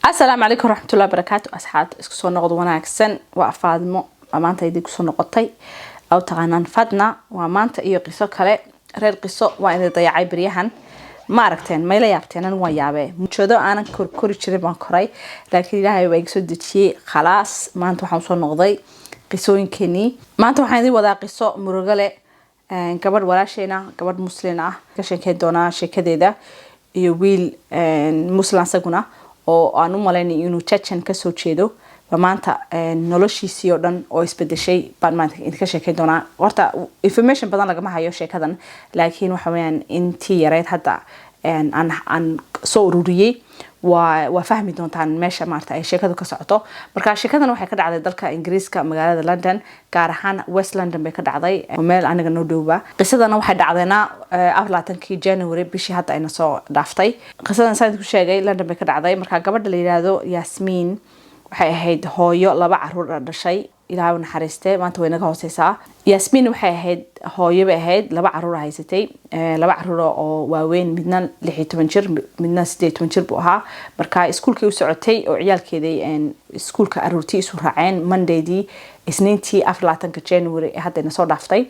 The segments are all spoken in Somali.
Asalaamu calaykum waraxmatullahi barakaatu. Asxaabta, isku soo noqod wanaagsan. Waa Faadmo, waa maanta idin kusoo noqotay aw taqaanaan Fadna. Waa maanta iyo qiso kale. Reer qiso, waa idin dayacay beryahan. Ma aragteen? Mayla yaabteen? Anigu waan yaabee. Mujado aanan korkori jirin baan koray, laakiin Ilaahay waa iga soo dejiyey. Khalaas, maanta waxaan usoo noqday qisooyinkeenii. Maanta waxaan idin wadaa qiso murugo leh. Gabadh walaasheena, gabadh Muslin ah, ka sheekeyn doonaa sheekadeeda, iyo wiil Muslim asaguna oo aan u malaynay inuu Chechen kasoo jeedo. Ba maanta noloshiisii oo dhan oo isbedeshay baan maanta idinka sheekeyn doonaa. Horta information badan lagama hayo sheekadan, laakiin waxa weeyaan intii yareyd hadda aan soo ururiyey waa fahmi doontaan meesha maarata ay sheekadu ka socoto. Marka sheekadan waxay ka dhacday dalka Ingiriiska, magaalada London, gaar ahaan West London bay ka dhacday, oo meel aniga noo dhowba. Qisadana waxay dhacdayna 24-kii January, bishii hadda ayna soo dhaaftay. Qisadan saan ku sheegay, London bay ka dhacday. Marka gabadha la yiraahdo Yasmiin waxay ahayd hooyo laba caruur dhashay. Ilaahay u naxariiste, maanta way naga hooseysaa. Yasmiin waxay ahayd hooyo bay ahayd, laba caruur haysatay, laba caruur oo waaweyn, midna 16 jir, midna 18 jir buu ahaa. Marka iskuulkay u socotay oo ciyaalkeeday iskuulka aroortii isu raaceen Mondaydii, Isniintii, 24-ka January ee haddayna soo dhaaftay,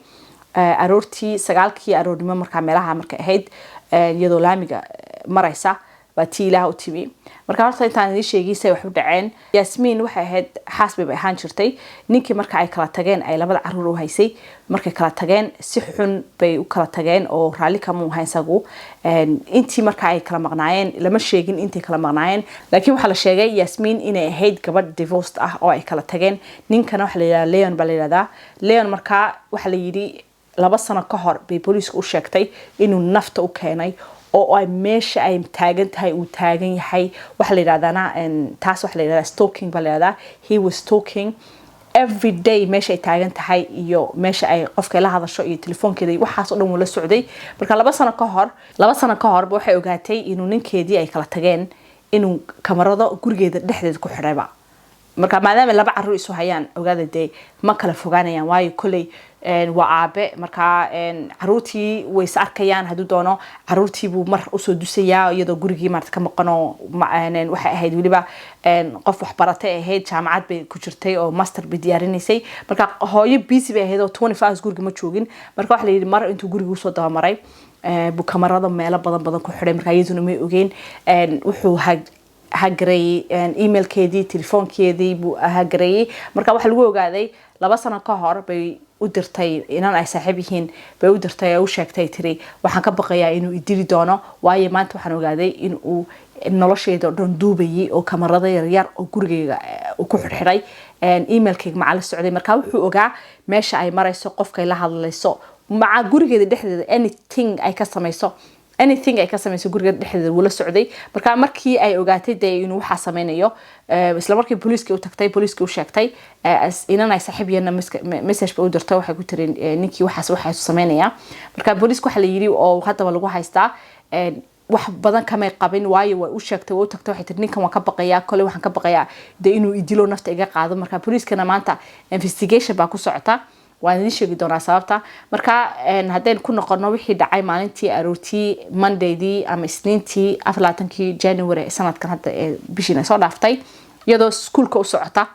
aroortii 9-kii aroornimo. Markaa meelaha markay ahayd, iyadoo laamiga maraysa baa tii Ilaah u timi. Marka horta intaan idiin sheegay say wax u dhaceen, Yasmiin waxay ahayd xaas bay ahaan jirtay. Ninkii marka ay kala tageen ay labada caruur u haysay, markay kala tageen si xun bay u kala tageen oo raalli kama ahayn isagu. Intii marka ay kala maqnaayeen, lama sheegin intay kala maqnaayeen, laakiin waxaa la sheegay Yasmiin inay ahayd gabadh divorced ah oo ay kala tageen. Ninkana waxaa la yidhahdaa Leon baa la yidhahdaa. Leon markaa waxaa la yidhi 2 sano ka hor bay booliiska u sheegtay inuu nafta u keenay oo ay meesha ay taagan tahay uu taagan yahay. Waxaa la yidhahdana taas waxaa la yidhahdaa stalking baa la yidhahdaa. He was stalking every day, meesha ay taagan tahay iyo meesha ay qofka la hadasho iyo telefoonkeeda iyo waxaas oo dhan wuu la socday. Marka 2 sano ka horba waxay ogaatay inuu ninkeedii ay kala tageen inuu kamarado gurigeeda dhexdeeda ku xidhayba. Marka maadaama laba caruur isu hayaan, ogaada dee ma kala fogaanayaan, waayo kolley waa aabe. Markaa caruurtii way is arkayaan. Hadduu doono caruurtii buu mar usoo dusayaa iyadoo gurigii maarata ka maqanoo. Waxay ahayd weliba qof waxbaratay ahayd, jaamacad bay ku jirtay oo master bay diyaarinaysay. Marka hooyo busy bay ahayd oo 24 hours guriga ma joogin. Marka waxaa la yidhi mar intuu guriga usoo dabamaray buu kamarado meelo badan badan ku xidhay. Marka iyaduna may ogeyn. Wuxuu hagareeyey emailkeedii, telefoonkeedii buu hagareeyey. Marka waxaa lagu ogaaday 2 sano ka hor bay u dirtay, inan ay saaxiib yihiin bay u dirtay ee u sheegtay, tiri: "Waxaan ka baqayaa inuu idili doono, waayo maanta waxaan ogaaday in uu noloshayda oo dhan duubayay oo kamarado yaryar oo gurigayga ku xidhxidhay, emailkayga macaa la socday." Marka wuxuu ogaa meesha ay marayso, qofkay la hadlayso, maca gurigeeda dhexdeeda anything ay ka samayso, anything ay ka samayso gurigeeda dhexdeeda wuu la socday. Marka markii ay ogaatay dee inuu waxaa sameynayo, isla markii booliiskii u tagtay, booliiskii u sheegtay. Inan ay saaxiib yihiinna message ba u dirtay, waxay ku tiri: "Ninkii waxaas waxaasu sameynaya." Marka booliiska waxaa la yidhi oo haddaba lagu haystaa wax badan kamay qabin, waayo way u sheegtay, way u tagtay, waxay tiri: "Ninkan waan ka baqayaa, kole waxaan ka baqayaa dee inuu idilo, nafta iga qaado." Marka booliiskana maanta investigation baa ku socota, waan idin sheegi doonaa sababta. Marka haddaynu ku noqono wixii dhacay maalintii aroortii Mondaydii ama Isniintii, 24-kii January sanadkan hadda ee bishiina soo dhaaftay, iyadoo iskuulka u socota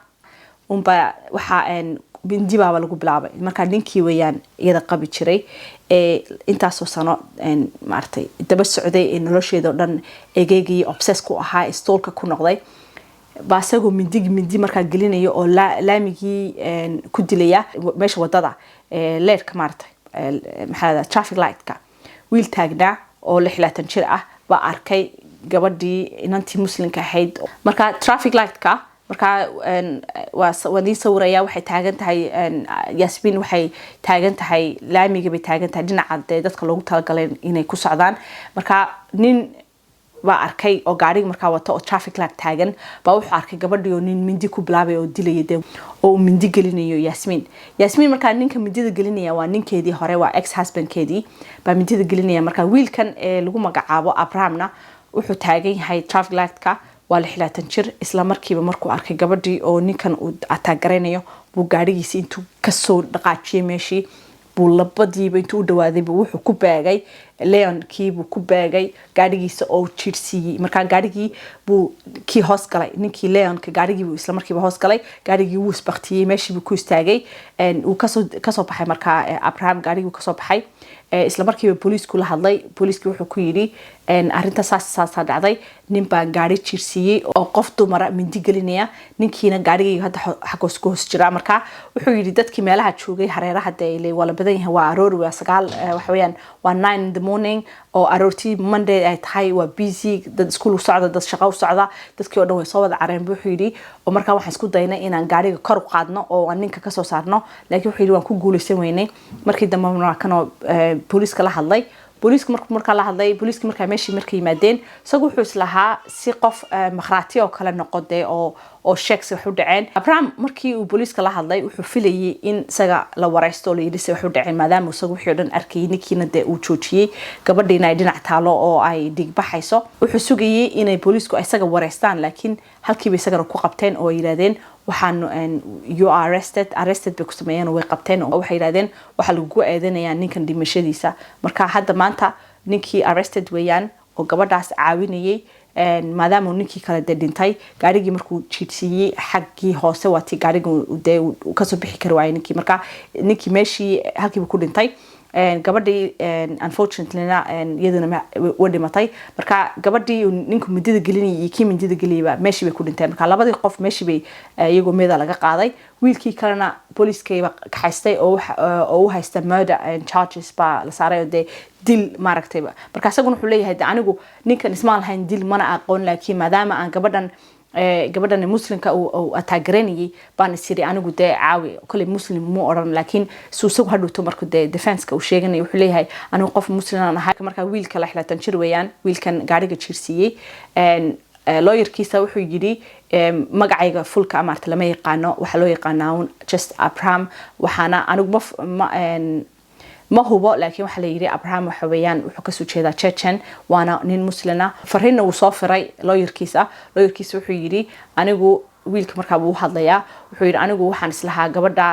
unba waxaa mindi baaba lagu bilaabay. Marka ninkii weeyaan iyada qabi jiray ee intaasoo sano maaragtay daba socday ee nolosheeda oo dhan egeegii obsess ku ahaa, stalker ku noqday, baa isagoo mindig mindi markaa gelinaya oo laamigii ku dilaya meesha wadada leerka maaragtay, maxaa la, traffic lightka. Wiil taagnaa oo 26 jir ah baa arkay gabadhii, inantii Muslimka ahayd. Marka traffic lightka markaa waa idiin sawiraya. Waxay taagan tahay Yasmiin, waxay taagan tahay laamiga bay taagan tahay, dhinaca dee dadka loogu talagalay inay ku socdaan. Marka nin baa arkay oo gaariga markaa wata oo traffic light taagan baa wuxuu arkay gabadhii oo nin mindi ku bilaabay oo dilaya dee, oo uu mindi gelinayo Yasmiin. Yasmiin markaa ninka mindida gelinaya waa ninkeedii hore, waa ex husbandkeedii baa mindida gelinaya. Marka wiilkan ee lagu magacaabo Abrahamna wuxuu taagan yahay traffic lightka, waa 26 jir. Isla markiiba markuu arkay gabadhii oo ninkan uu attack garaynayo buu gaadhigiisi intuu kasoo dhaqaajiyay meeshii buu labadiiba intuu u dhawaaday buu wuxuu ku baagay. Leon kii buu ku beegay gaadhigiisa oo jiirsiiyey. Markaa gaadhigii buu kii hoos galay, ninkii Leonka gaadhigii buu isla markiiba hoos galay. Gaadhigii wuu isbaktiyey, meeshii buu ku istaagay, wuu kasoo baxay. Markaa Abraham gaadhigii buu kasoo baxay, isla markiiba booliisku la hadlay. Booliiskii wuxuu ku yidhi, "Arrinta saas saasaa dhacday, nin baa gaari jiirsiiyey oo qof dumara mindi gelinaya, ninkiina gaarigayga hadda xaggoos ku hoos jira." Marka wuxuu yidhi dadkii meelaha joogay hareeraha, dee waa la badan yahay, waa aroori, waa 9, waxa weeyaan waa 9 in the morning oo aroortii Monday ay tahay, waa busy, dad iskuul u socda, dad shaqo u socda, dadkii oo dhan way soo wada careen, buu wuxuu yidhi. Oo markaa waxaan isku daynay inaan gaariga kor u qaadno oo aan ninka kasoo saarno, laakiin wuxuu yidhi waan ku guuleysan weynay. Markii dambe waa kanoo booliiska la hadlay. Booliiska markuu markaa la hadlay, booliiska markaa meeshii markay yimaadeen, isagu wuxuu islahaa si qof makhraati oo kale noqo dee oo sheegsi wax u dhaceen. Abraham markii uu booliiska la hadlay, wuxuu filayay in isaga la wareysto oo la yidhi se wax u dhaceen, maadaama isagu wixii oo dhan arkayay, ninkiina dee uu joojiyey, gabadhiina ay dhinac taalo oo ay dhiigbaxayso. Wuxuu sugayay inay booliisku isaga wareystaan, laakiin halkiiba isagana ku qabteen oo ay yidhahdeen, "Waxaanu you are arrested." Arrested bay ku sameeyeen oo way qabteen oo waxay yidhahdeen, "Waxaa lagugu eedanayaa ninkan dhimashadiisa." Marka hadda maanta ninkii arrested weeyaan oo gabadhaas caawinayay, maadaama uu ninkii kale dee dhintay gaarigii markuu jiidsiiyey xaggii hoose, waa tii gaarigii dee uu kasoo bixi kari waayay ninkii. Marka ninkii meeshii halkiiba ku dhintay. Gabadhii unfortunatelyna iyaduna way dhimatay. Marka gabadhii ninku mindida gelinayay iyo kii mindida gelinayba meeshii bay ku dhinteen. Marka labadii qof meeshii bay iyagoo meeda laga qaaday. Wiilkii kalena booliiskayba kaxaystay oo u haysta murder and charges baa la saaray, oo dee dil maaragtay. Marka isaguna wuxuu leeyahay, de anigu ninkan ismaan lahayn dil, mana aqoon, laakiin maadaama aan gabadhan muslimka uu ataageranayay baan is yiri anigu dee caawi. Kole muslim mu odhan, laakiin suu isagu hadhowto marku dee defense-ka uu sheeganay, wuxuu leeyahay, "Anigu qof muslim aan ahay." Marka wiilka 26 jir weeyaan, wiilkan gaariga jiirsiiyey. Lawyerkiisa wuxuu yidhi, "Magacayga fulka maarta lama yaqaano, waxaa loo yaqaanaa un just Abraham. Waxaana anigu ma hubo, laakiin waxaa la yidhi Abraham waxa weeyaan wuxuu kasoo jeedaa Chechen, waana nin muslina." Fariinna wuu soo firay lawyerkiisa. Lawyerkiisa wuxuu yidhi, anigu wiilka markaa wuu hadlayaa, wuxuu yidhi, "Anigu waxaan islahaa gabadha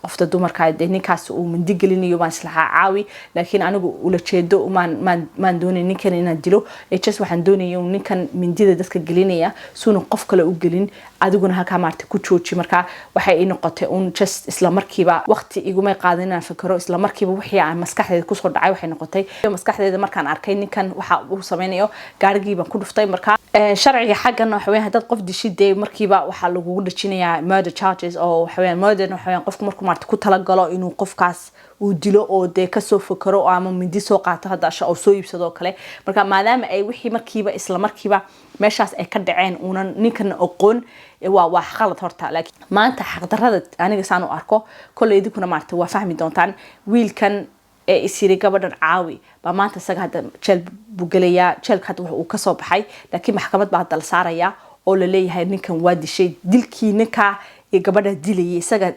qofta dumarka dee ninkaas uu mindi gelinayo baan islahaa caawi, laakiin anigu ula jeedo maan doonay ninkan inaan dilo, ee just waxaan doonaya ninkan mindida dadka gelinaya suuna qof kale u gelin, adiguna halkaa maarata ku jooji. Marka waxay ii noqotay un just isla markiiba, waqti igumay qaadan inaan fikiro, isla markiiba wixii aan maskaxdeeda kusoo dhacay waxay noqotay maskaxdeeda markaan arkay ninkan waxa uu sameynayo, gaarigii baan ku dhuftay." Marka sharciga xaggan waxa weeyaan, haddaad qof dishid, dee markiiba waxaa lagugu dhajinayaa murder charges, oo waxa weeyaan murder waxa weeyaan qofku markuu maarata ku talagalo inuu qofkaas uu dilo oo dee kasoo fakero ama mindi soo qaato hadda oo soo iibsado oo kale. Marka maadaama ay wixii markiiba isla markiiba meeshaas ay ka dhaceen, uunan ninkan aqoon, waa khalad horta. Laakiin maanta xaqdarrada aniga saan u arko, kolley idinkuna maarata waa fahmi doontaan, wiilkan ee isyiri gabadhan caawi baa maanta isaga hadda jeel buu gelayaa. Jeelka hadda wax uu kasoo baxay, laakiin maxkamad baa hadda la saarayaa oo la leeyahay ninkan waa dishay, dilkii ninkaa iyo gabadha dilayay isaga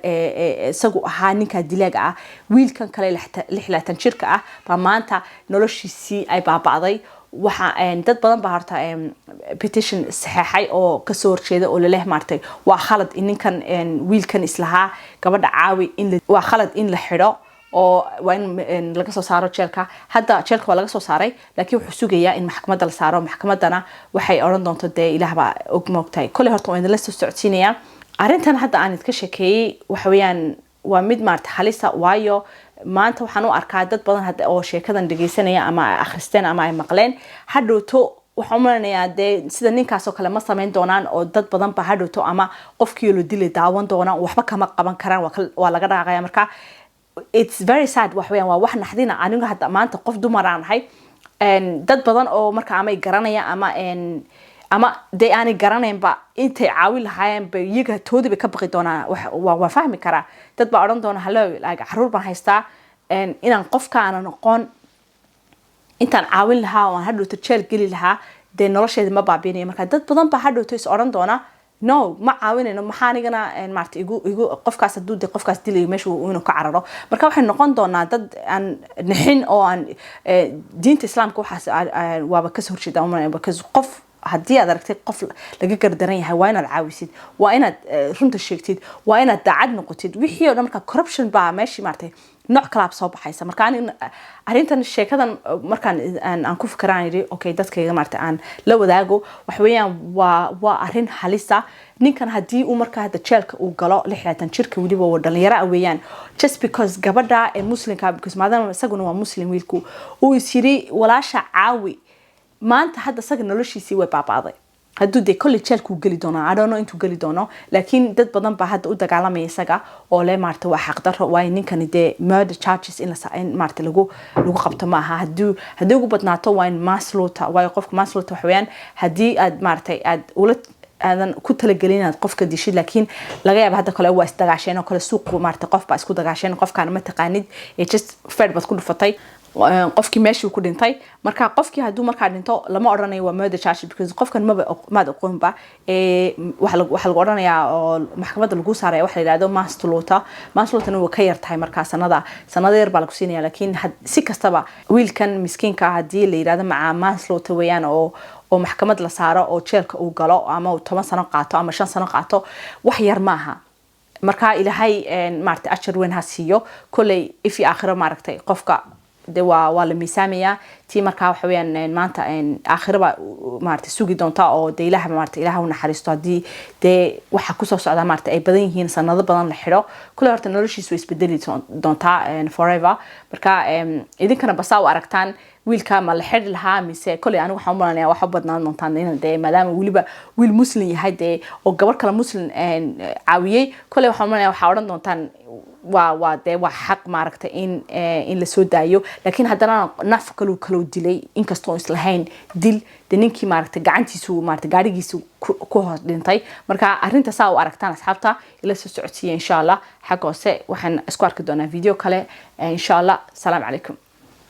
isagu ahaa ninkaa dilaaga ah. Wiilkan kale 26 jirka ah baa maanta noloshiisii ay baaba'day. Waxa dad badan baa horta petition saxeexay oo kasoo horjeeda oo laleh maartay waa khalad in ninkan wiilkan islahaa gabadha caawi in waa khalad in la xidho oo waa in laga soo saaro jeelka. Hadda jeelka waa laga soo saaray, laakiin wuxuu sugayaa in maxkamadda la saaro. Maxkamaddana waxay odhan doonto dee ilaah baa og, moogtahay. Kolley horta waan idinla soo socodsiinayaa arrintan hadda aan idinka sheekeeyey. Waxa weeyaan waa mid maarata halisa, waayo maanta waxaan u arkaa dad badan hadda oo sheekadan dhegeysanaya ama ay akhristeen ama ay maqleen, hadhowto waxaan umalanayaa dee sida ninkaas oo kale ma samayn doonaan, oo dad badan ba hadhowto ama qofkii la dilay daawan doonaan, waxba kama qaban karaan, waa laga dhaaqaya. Marka it's very sad, wax weeyaan waa wax naxdina. Anigu hadda maanta qof dumar aan ahay, dad badan oo marka ama ay garanaya ama dee aanay garanaynba, intay caawin lahaayeen bay iyaga toodii bay ka baqi doonaan. Waa fahmi karaa, dad baa odhan doona, "Hallo, like caruur baan haystaa, inaan qofka aanan aqoon intaan caawin lahaa oo aan hadhowto jeel geli lahaa, dee nolosheeda ma baabiinaya." Marka dad badan baa hadhowto is odhan doona, "No, ma caawinayno, maxaa anigana maarata igu qofkaas hadduu de qofkaas dilayo meesha inuu ka cararo." Marka waxay noqon doonaa dad aan nixin oo aan diinta islaamka waxaas waaba kasoo horjeeda umalaya, because qof haddii aad aragtay qof laga gardaran yahay, waa inaad caawisid, waa inaad runta sheegtid, waa inaad daacad noqotid, wixii oo dhan. Marka corruption baa meeshii maaragtay. Nooc kalaab soo baxaysa. Marka ani arrintan, sheekadan, markaan aan ku fikiraan, yidhi, okay, dadkayga maarata aan la wadaago. Waxa weeyaan waa arrin halisa. Ninkan haddii uu markaa hadda jeelka uu galo, 26 jirka, weliba waa dhalinyaro ah weeyaan, just because gabadha ee Muslimka, because maadaama isaguna waa Muslim wiilku, uu is yiri, "Walaasha caawi," maanta hadda isaga noloshiisii way baabaaday. Hadduu dee kolley jeelkuu geli doonaa, I don't know intuu geli doono, laakiin dad badan baa hadda u dagaalamaya isaga oo le maarata waa xaqdarro, waayo ninkani dee murder charges in maarata lagu qabto ma aha. Haddii ugu badnaato waa in manslaughter, waayo qofka manslaughter waxa weeyaan haddii aad maaratay aad ula aadan ku talagelin inaad qofka dishid, laakiin laga yaaba hadda kale waa isdagaasheen oo kale, suuqu maarata qof baa isku dagaasheen, qofkaana ma taqaanid, ee just feer baad ku dhufatay, qofkii meeshii ku dhintay. Marka qofkii hadduu markaa dhinto, lama odhanayo waa murder charge, because qofkan maba maad aqoonba. Waxaa lagu odhanayaa oo maxkamadda lagu saaraya waxa la yidhahdo manslaughter. Manslaughterna way ka yar tahay, markaa sanada yar baa lagu siinaya. Laakiin si kastaba wiilkan miskiinka ah haddii la yidhahdo macaa manslaughter weeyaan oo maxkamad la saaro oo jeelka uu galo, ama uu 10 sano qaato ama 5 sano qaato, wax yar maaha. Marka Ilaahay maaragtay ajar weyn ha siiyo. Kolley ifi aakhiro maaragtay qofka de waa la miisaamayaa tii. Markaa waxa weeyaan maanta aakhiro baa maaragtay sugi doonta oo de Ilaah maaragtay Ilaah u naxariisto. Haddii dee waxa kusoo socda maaragtay ay badan yihiin, sanado badan la xidho, kolley horta noloshiisu way isbedeli doontaa forever. Marka idinkana basaa u aragtaan, wiilka ma la xidhi lahaa mise? Kolley anigu waxaan u malanaya waxa u badnaan doontaan in dee maadaama weliba wiil Muslim yahay dee oo gabar kale Muslim caawiyey, kolley waxaan u malanaya waxaa odhan doontaan waa dee waa xaq maaragtay in lasoo daayo. Laakiin haddana naf kaluu kaloo dilay, inkastoo islahayn dil, dee ninkii maaragtay gacantiisu maaragtay gaarigiisu ku hoos dhintay. Marka arrinta saa u aragtaan, asxaabta, ila soo socodsiiya insha Allah xagga hoose. Waxaan isku arki doonaa video kale insha Allah. Salaamu calaykum.